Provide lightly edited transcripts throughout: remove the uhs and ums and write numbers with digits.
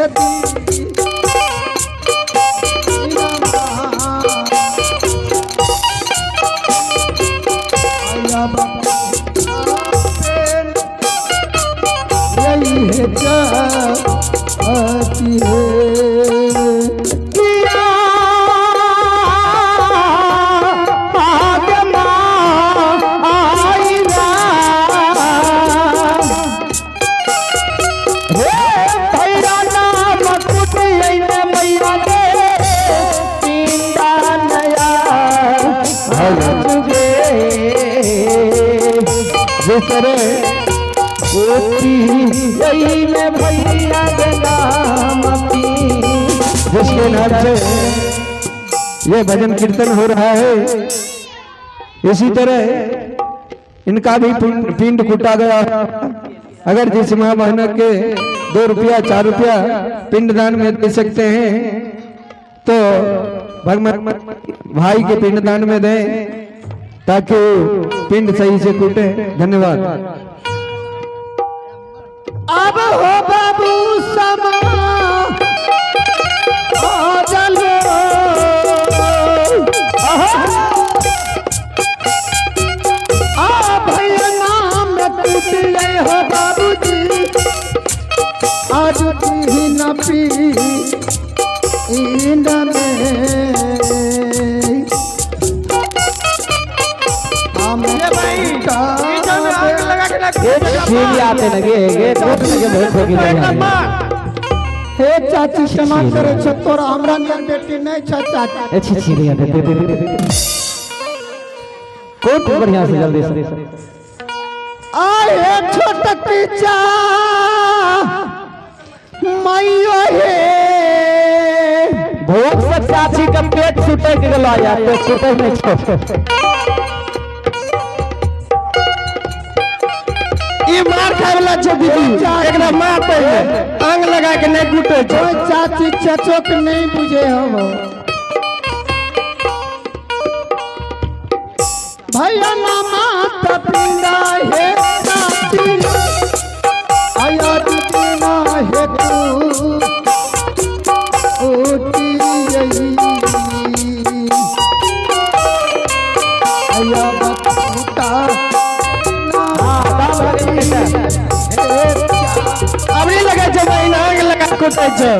हे आया बाबू यही है चाची है। जिस तरह में भैया नाम जिसके नाम से ये भजन कीर्तन हो रहा है, इसी तरह इनका भी पिंड कुटा गया। अगर जिस माँ बहन के 2 रुपया 4 रुपया पिंडदान में दे सकते हैं तो भगवान भाई के पिंडदान में दें ताकि पिंड सही से कूटे। धन्यवाद। अब हो बाबू समा आ चलो आ भैया नाम टूट गए हो बाबूजी आज पी न पी इन में आते लगे हे चाची क्षमा करे छो तोरा हमरा नियन बेटी नहीं छ चाची। कोट बढ़िया से जल्दी से आए छोटकी चा मैयो हे भूख से चाची का पेट सुतक गेलो यार, पेट सुतक नहीं छो। ई मार खाए वाला छे दीदी, एकरा मार पहिले अंग लगा के नहीं कुटे छे। ओए चाची चचो के नहीं बुझे हम भैया ना माता पिंडा हे चाची आया दीना हे तू उठी यही आया बता अबरी लगे छे बहिन अंग लगा के कुटे छे।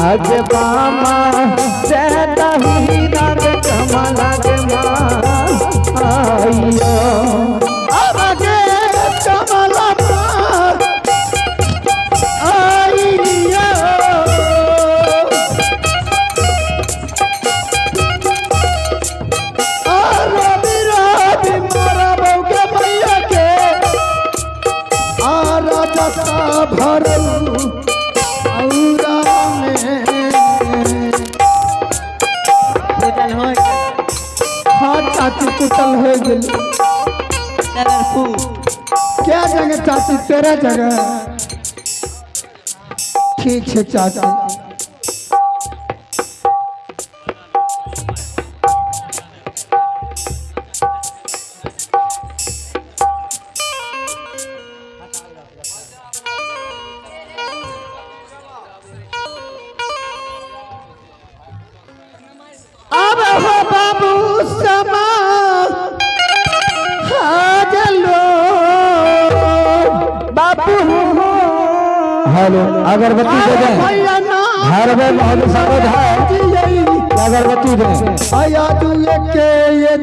अज बामा से दही रंग कमला के माइयो आगे कमला आइयो रवि रवि मारा बहू के मैया के आ राजा सा भरू औरा में। हाँ चाची कुटल हो गेल। क्या जगह चाची तेरा जगह ठीक है चाची। अब हो बाबू समा हाजलो बाबू हेलो अगरबत्ती दे दें। भैया ना घर में बहुत सावध है, अगरबत्ती दें। आया दुए के ये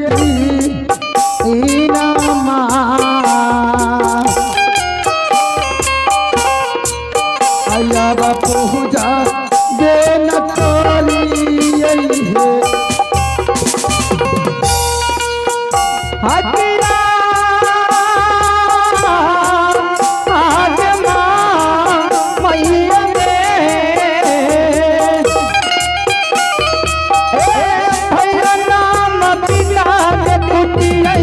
तीना माँ आया बापू जा दे न तोली यही है। भैया नाम पिता के कुटिया।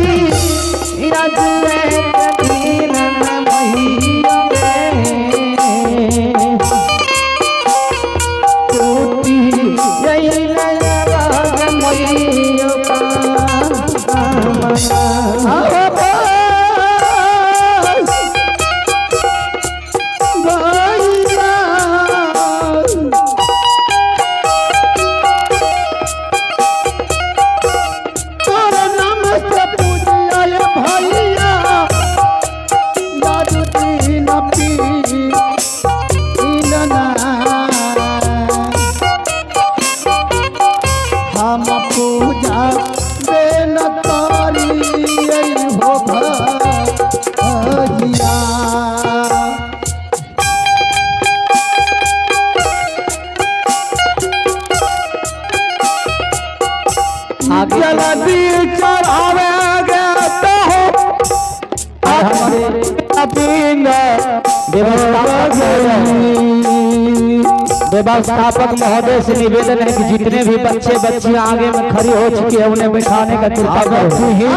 व्यवस्थापक महोदय से निवेदन है कि जितने भी बच्चे बच्चियां आगे में खड़ी हो चुकी है उन्हें बैठाने का कृपा करो। भैया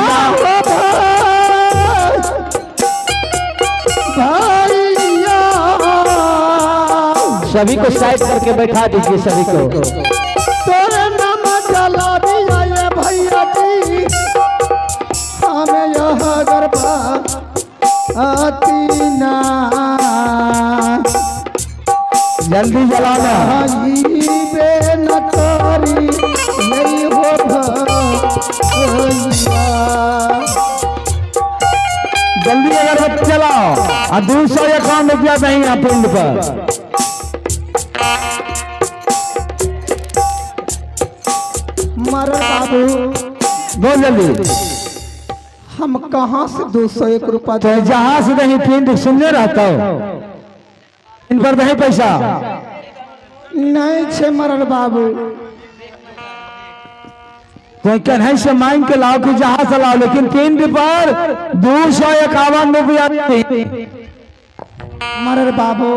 सभी को साइड करके बैठा दीजिए सभी को। तोरे नाम जला दिया ये भैया जी, हमें यह गरबा आती ना। जल्दी जलाना। आई बे न करी नहीं हो भैया। जल्दी अगरबत्ती जलाओ और 251 रुपया नहीं है पिंड पर। मर बाबू बोल जल्दी। हम कहाँ से 201 रुपया तो जहां से नहीं पिंड सुनने रहता हो, इन पर नहीं पैसा नहीं छे मरल बाबू। तो कन्हई से मांग के लाओ कि जहां से लाओ, लेकिन पिंड पर 251 रुपया नहीं। मरल बाबू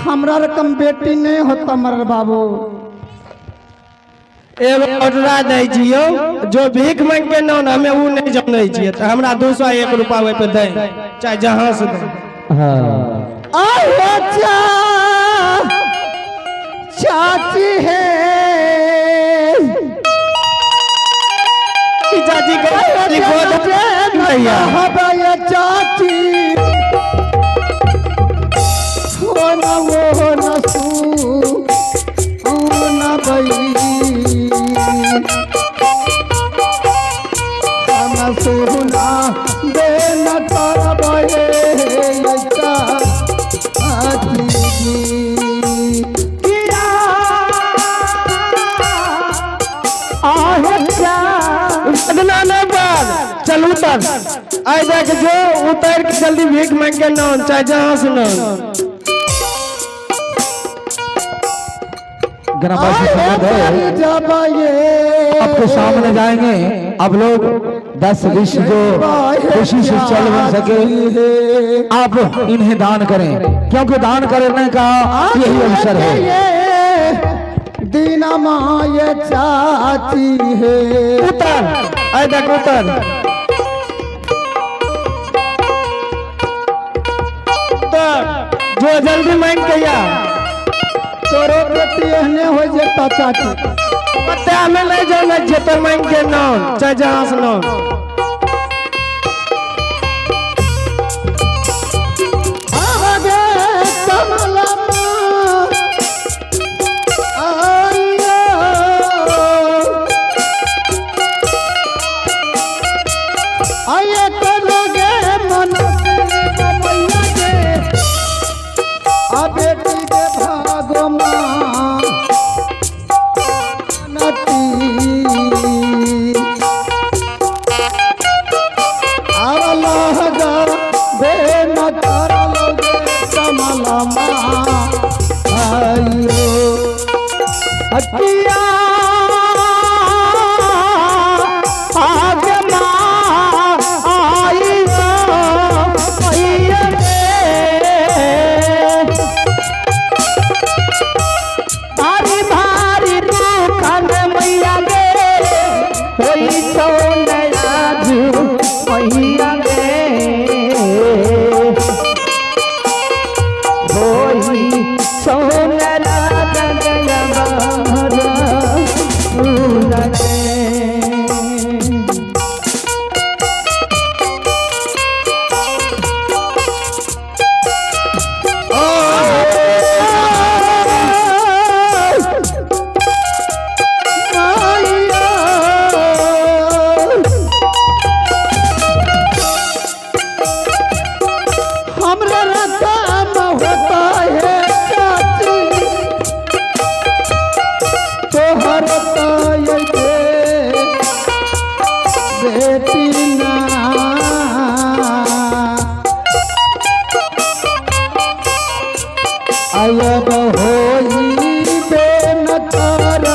हमरा रकम बेटी नहीं होता मरल बाबू। एगो ऑर्डरा दै छियौ, जो भीख मांग के नौन हमें उ नहीं जानै छियै, तऽ हमरा 201 रुपा ओहि पे दै, चाहे जहाँ से दै। हाँ। आहो चाची है। ई चाची के भैया भैया चाची हो न वो न सू न बई, हम सुना दे न करबे चाची जी। अगला नहीं बात, चल उतर आइ जाके जो उतर के जल्दी भीख मांग के नौन, चाहे जहाँ से नौन। ग्रामवासी संबंध है आपके सामने जाएंगे। अब लोग 10-20 जो खुशी से चल बन सके आप इन्हें दान करें, क्योंकि दान करने का यही अवसर है। दीना माँ चाची है। उतर आइ देख उतर। उतर जो जल्दी मांग के या तोरो बेटी एहने हो जेता चाची। पत्ते हमें नहीं जाना छियै, तोर मांग के नौन, चाहे जहाँ से नौन। आगे कमला माँ आइयो, आइए कनगे मन मैया गे, आ बेटी के भागो माँ नटी। कमला माँ आइयो। अटिया आगे माँ आइयो, मैया रे। भारी भारी दुखन मैया गे, होई छौ नया जू मैया गे, होई छौ नया हमरा रकम होता है चाची, तोहर ताई बेटी ना। अयब होई बेन कर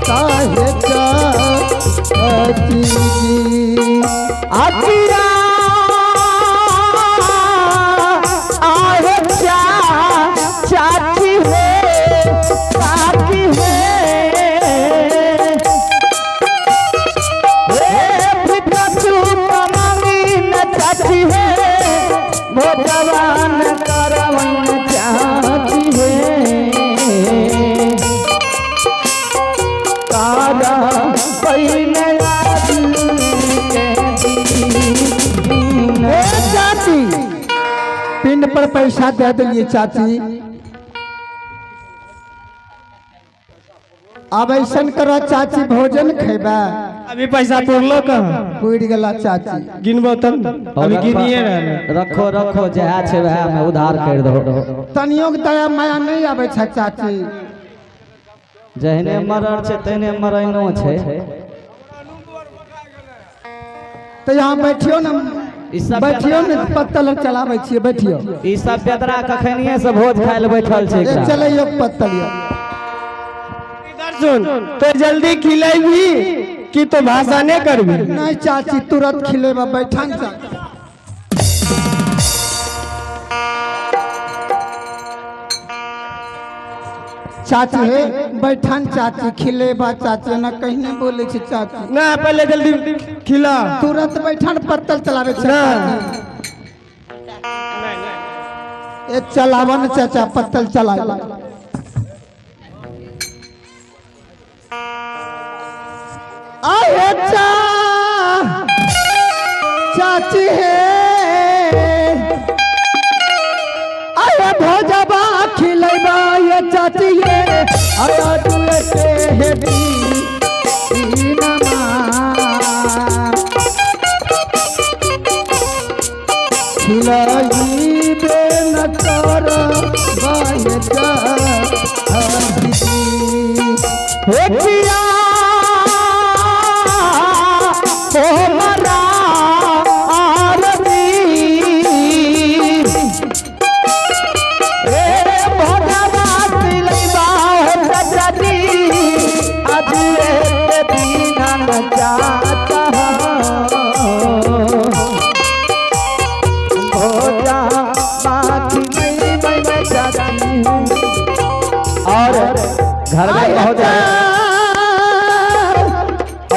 काहे चाची जी। अटिया आहे चाची है, पिंड पर पैसा दे दिलिए चाची। अब ऐसा करो चाची, भोजन खेबा? अभी पैसा पुरलो कहाँ? पुर गला चाची। गिनबो तब, अभी गिनिए रहले। रखो रखो, जहाँ छै वएह में उधार कर दो। तनियो के दया माया नहीं आवे छै चाची। जहने मरर छै तेहने मरैनो छै। तो यहाँ बैठियो ना। ई सब बैठियो ने, पत्तल चलाबै छियै, बैठियो। ई सब बेदरा कखनिये से भोज खाय लए बैठल छै। ए, एकरा। चलैयो पत्तल यो। इधर सुन, तो जल्दी खिलेबी कि तो भाषा नहीं करबी? नहीं चाची, तुरंत खिलेबा, बैठन चाची। चाची हे, बैठन चाची, खिलेबा चाची ना कहीं नहीं बोले छी चाची। ना, पहले जल्दी खिला। तुरंत बैठन, पत्तल चलावे छै। ना। ए, चलावन चाचा, पत्तल चला। आए चा चाची हे, अरे भोजबा खिलेबा ये चाची ये, अरे दुए के हे दी नमा खिलाइबे न कर बाय चाची। हे पिया, ओ मरा आरती, ए भोजवा खिलैबा हो चाची, आज एक दिन न जाता भोजा बाकी मैं मैं चाची हूँ। और घर में पहुंच जाए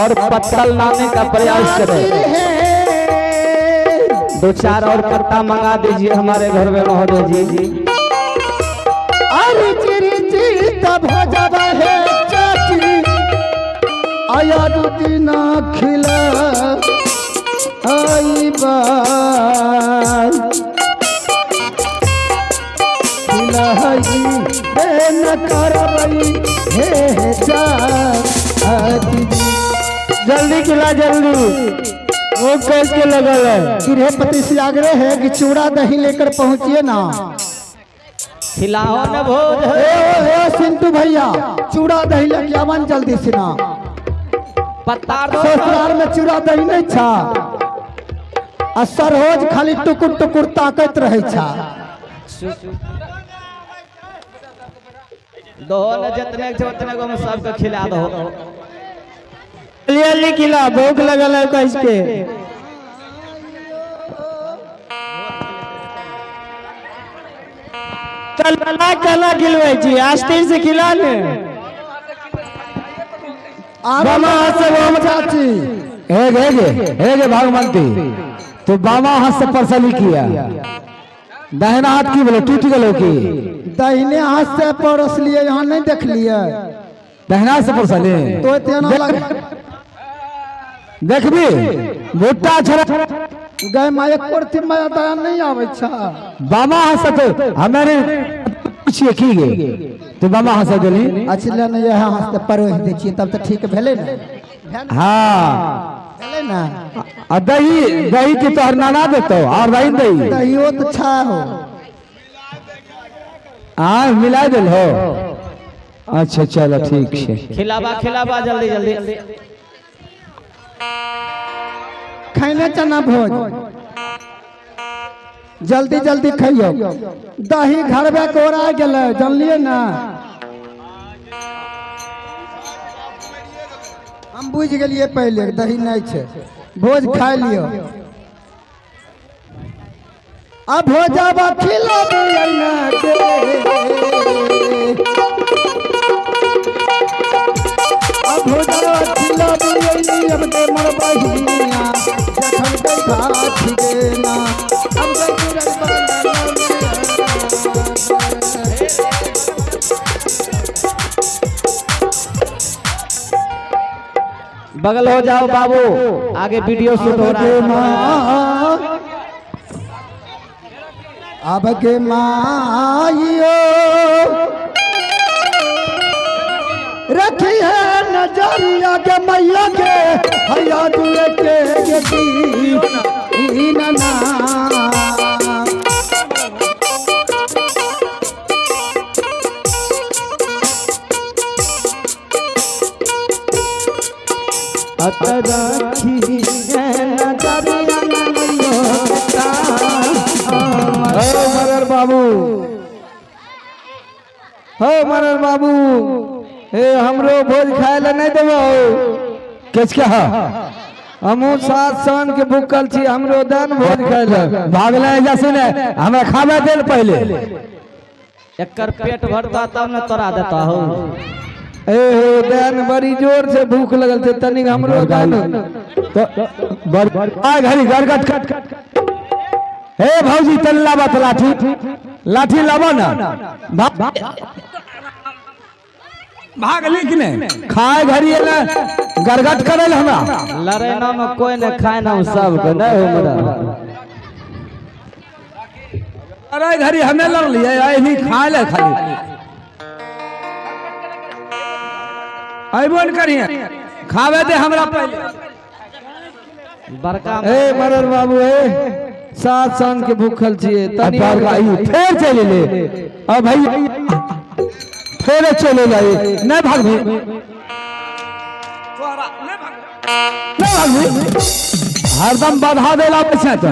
और पत्तल लाने का प्रयास करें। दो चार और पत्ता मंगा दीजिए हमारे घर में महोदय जी। अरे चिरी चिरी तब हो जाबा है चाची, आया दू खिला आई बाल खिलाई हे न करबई हे हे चाची। जल्दी खिला जल्दी, वो कैस के लगल है। गृहपति से आग्रह है कि चूड़ा दही लेकर पहुंचिए ना। खिलाओ न भोज। ए ओ ए सिंटू भैया, चूड़ा दही लेके आवन जल्दी से ना। पत्ता दो। ससुराल में चूड़ा दही नहीं छा आ सरोज खाली टुकुर टुकुर ताकत रहे छा। दो न, जितने के उतने को हम सबके खिला दो। जल्दी जल्दी खिला, भूख लगल है कैस के। चला केना खिलबै छी? आस्तीन से खिला ने। बामा हाथ से बामा चाची। हे गे गे हे गे भागमंती, तो बामा हाथ से परसली किया, दाहिना हाथ की बोले टूट गलो की? दाहिने हाथ से परोस लिए, यहाँ नहीं देख लिए। दाहिना हाथ से परसली। तो इतना लग देखबी भुट्टा छोड़ा। गए मायक पर माया दया नहीं आवे छा। बामा हाथ से तो हमारे पूछिए की गे तो बामा हाथ से देली। अच्छा ले ने, यह हाथ से परोस दै छियै तब तऽ ठीक भेलै ने? हाँ। भेलै ने? आ दही, दही के तोहर नाना देतो और दही दही। दहियो तऽ छा हो। हाँ, मिला दिल हो। अच्छा चलो, ठीक है। खिलाबा खिलाबा जल्दी जल्दी। खैने चना भोज, जल्दी जल्दी खइयो। दही घरबे के ओरा गेलै, जानलियै ना? हम बुझि गेलियै पहिले दही नहि छै। भोज खाइ लियौ। आ भोजबा खिलाबी अइना के, आ भोजबा खिलाबी अइनी अब के मोर बहिनिया, जखन के भात गेना अब के तुरंत बनल। बगल हो जाओ बाबू, आगे वीडियो शूट हो रहा है। अब के माइयो रखी है नजरिया के मैया के हैया दुए के गति ना। हो मरर बाबू, हो मरर बाबू, हे हमरो भोज खाए ला नहीं देबो किस के? हमहू 7 साल के भूखल छी, हमरो दान भोज खाए ला। भागले जैसे ने हमरा खावे देल पहले। एकर पेट भरता तब न तोरा देता हो। ए हो दान बड़ी जोर से भूख लगल छै, तनिक हमरो दान तो आ घड़ी गरगट कट। हे भौजी तन लाबा त लाठी, लाठी लाबा ना। भाग ली कि नहीं खाए घड़ी एला गरगट करल हमरा। लड़े ना में कोई न खाए ना सब के नहीं हो मरा। अरे घड़ी हमें लड़ लिए आई खाए ले खाली अबो न करिए खावे दे हमरा पहले। बड़का ए मरर बाबू ए 7 साल के भूखल छिए तनी फेर चले ले। अब भाई फेर चले जाए नहीं भागबी, नहीं भागबी, हरदम बाधा देला पैसा तो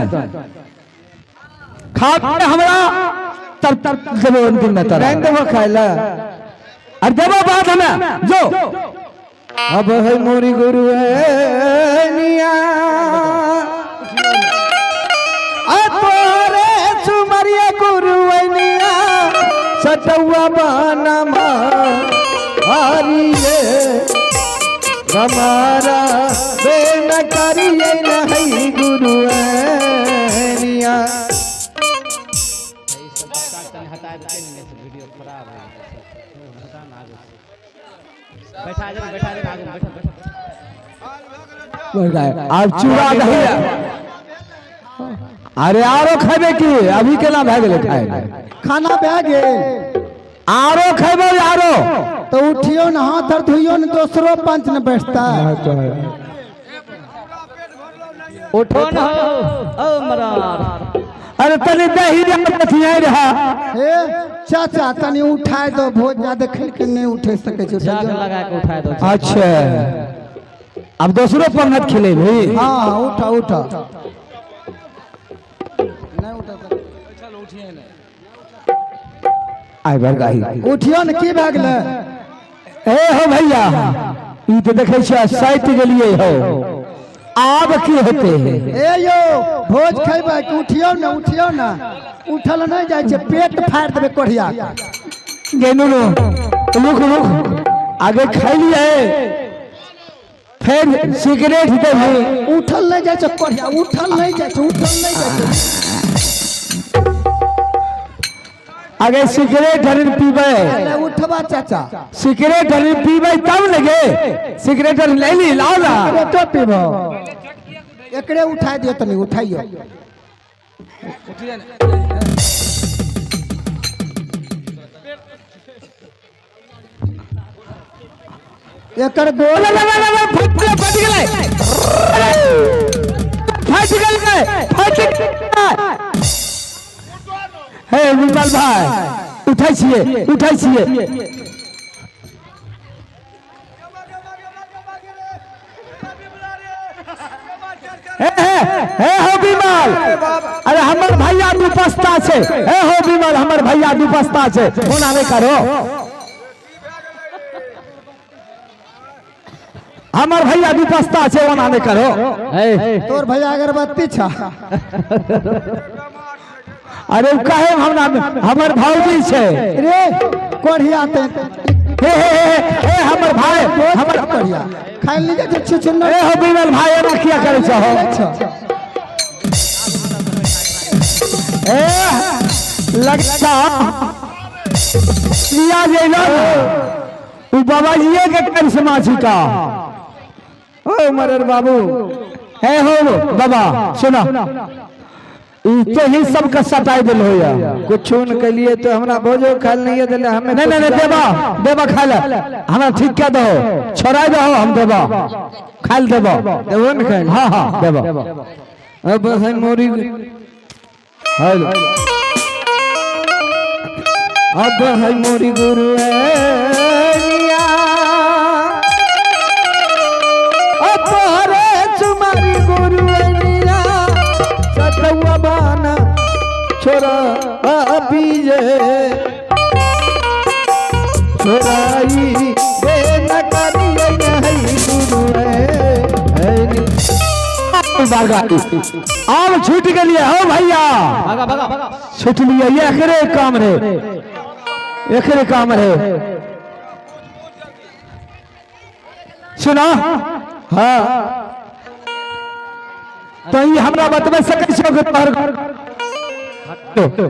खा हमरा तब तब देबो अंतिम में तोरा। नहीं देबो खाए ला। अरे देबो बाद हमें जो। अब है मोरी गुरु निया तोरे सुमरिया गुरु निया सटुआ बानमा हरिये हमारा बे न करिए नहीं गुरु निया। अब चूड़ा दही अरे आरो खेबे की अभी केना भए गेलै खाए? खाना भए गेल। आरो खेबे आरो तो उठियो न, हाथ हाथ धोइयो न, दोसरो पंच न बैठता। उठो न ओ मरार। अरे तनी दही रहा रहा। हे चाचा तनी उठाए दो, भोज ज्यादा खेल के नहीं उठे सके छै। जाग लगा के उठाए दो। अच्छा अब दोसरो पंगत खेले भी। हाँ उठा उठा नहीं उठा आइ बरगाही उठियो न की भए गेलै? ए हो भैया ई तो देखै छियै सैत गेलियै हो, आब की होते? ए यो भोज खेबै कि उठियो न, उठियो न, उठल नहीं जाइ छै, पेट फाड़ि देबै कोढ़िया के। गेनू नो रुक रुक आगे खैलियै फिर सिगरेट देबै। उठल नहीं जाइ छै कोढ़िया, उठल नहीं जाइ छै, उठल नहीं जाइ छै। आगे सिगरेट हरिन पीबै। अरे उठबा चाचा, सिगरेट हरिन पीबै तब लगे सिगरेट हरिन ले ली लाओ ना। सिगरेटो पीबो, एकरे उठाय दियो तनी, उठाइयो। एकर गोल फट गेलै, फट गेलै, फट गेलै। हे विमल भाई उठै छियै, उठै छियै। हे हे हे हो विमल, अरे हमर भैया दुपस्ता छै। हे हो विमल हमर भैया दुपस्ता छै, ओना नहि करो। हमर भैया दुपस्ता छै, ओना नहि करो। तोर भैया अगरबत्ती छा। अरे काहे हमरा हमर भौजी छै रे कोढ़िया ते। हे हे हे हे हमर भाई हमर कोढ़िया खाइ ली जे छुछुन। ए हो विमल भाई एना किया करै छहो? ए लगता लिया जेलो उ बाबाजीए के करिश्मा छिका। ओ मरर बाबू, हे हो बाबा सुना, ई तो ही सबके सटाई देल होया। कुछो न कलिए तो हमरा भोजो खाल नहीं देले हमें। नहीं नहीं नहीं, देबा देबा खाए ला, हमरा ठीक क्या दहो, छोड़ाई दहो, हम देबा खाए ला देबा। देबो न खाए? हाँ हाँ, देबा। अब है मोरी, हेलो, अब है मोरी गुरु तोहरे सुमारी गुरु सतुआ बाना छोरा पीजे छोराई दे न करिए नहीं गुरु है। आम छूट गेलिए हो भैया, छूट लिए। ये एकरे काम रे, एकरे काम रे। सुना? हाँ। तो ई हमरा बतबे सकै छो कि तोहर,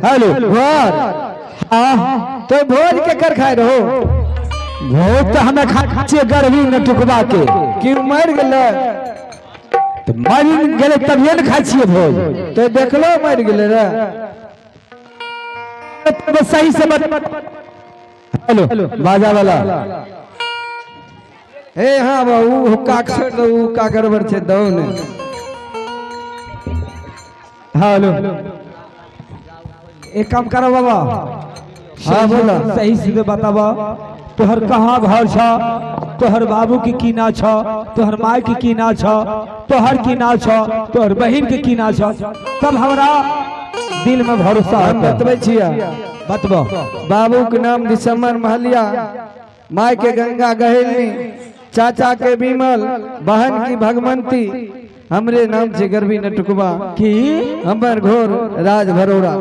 हेलो। घर? हाँ। तो भोज के कर खाए रहो? भोज तो हमें खा छियै गर्मी में टुकबा के। कि मर गेलै? तो मरि गेलै तभिए ने खाइ छियै भोज। तो देखलो मर गेलै रे? तब सही से बत, हेलो, बाजा वाला। हे हाँ बाबू, हुक्का के छोड़ दो, हुक्का गड़बड़ छै, दो ने। हेलो। एक काम करो बाबा। हाँ, बोलो। सही सीधे बताबा, तोहर कहाँ घर छ, तोहर बाबू के की ना छ, तोहर माय के की ना छ, तोहर की ना छ, तोहर बहिन के की ना छ, तब हमरा दिल में भरोसा हम होता। बतबै छियै। बतबो। बाबू के नाम दिसंबर महलिया, माय के गंगा गहेलनी, चाचा के विमल, बहन की भगवंती, हमरे नाम छै गर्भी नटुकबा। की? हमर घोर राज भरोड़ा।